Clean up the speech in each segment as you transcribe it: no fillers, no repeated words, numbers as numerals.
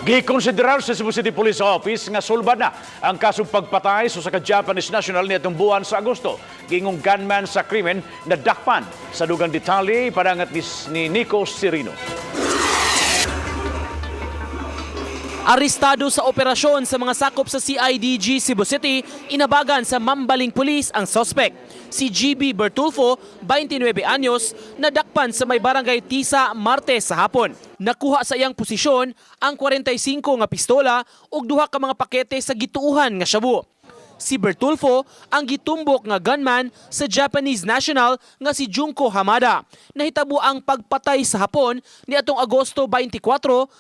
Gikonsiderar sa Cebu City Police Office nga sulbad na ang kasong pagpatay sa usa ka Japanese national niadtong buwan sa Agosto. Giingong gunman sa krimen nadakpan. Sa dugang detalye, padangat ni Nico Sirino. Arestado sa operasyon sa mga sakop sa CIDG Cebu City, inabagan sa Mambaling Police ang suspect. Si GB Bertulfo, 29 anyos, nadakpan sa may barangay Tisa, Martes sa hapon. Nakuha sa iyang posisyon ang 45 nga pistola ug duha ka mga pakete sa gituuhan nga shabu. Si Bertulfo ang gitumbok nga gunman sa Japanese national nga si Junko Hamada. Nahitabo ang pagpatay sa Hapon niadtong Agosto 24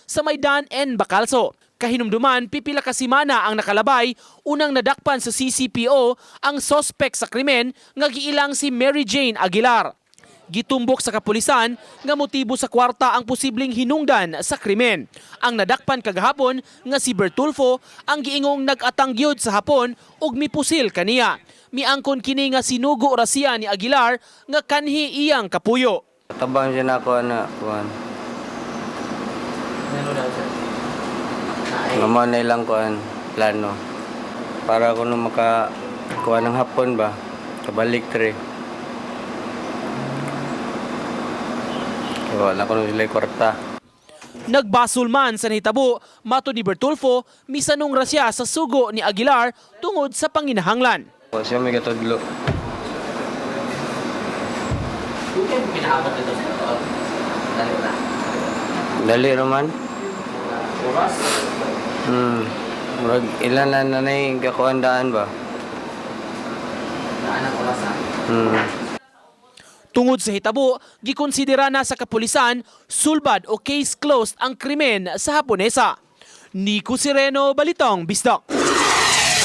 sa Maidan N. Bacalso. Kahinumduman, pipila ka semana ang nakalabay, unang nadakpan sa CCPO ang sospek sa krimen nga giilang si Mary Jane Aguilar. Gitumbok sa kapulisan nga motibo sa kwarta ang posibleng hinungdan sa krimen. Ang nadakpan kagahapon nga si Bertulfo ang giingong nag-atangyod sa Hapon ug mipusil kaniya. Miangkon kini nga sinugo ra siya ni Aguilar nga kanhi iyang kapuyo. Tabang siya na ako na kuan. Nga mao na ilang kuan plano. Para kuno maka kuan ng hapon ba, kabalik tre. Kaya wala kuno sila kwarta. Nagbasol man sa nahitabo, mato ni Bertulfo, misanong ra siya sa sugo ni Aguilar tungod sa panginahanglan. Wa siya may katudlo. Dali raman. Murag ilan na nanay gakuan daan ba? Tungod sa hitabo, gikonsidera na sa kapulisan sulbad o case closed ang krimen sa Haponesa. Nico Sireno, Balitang Bisdak.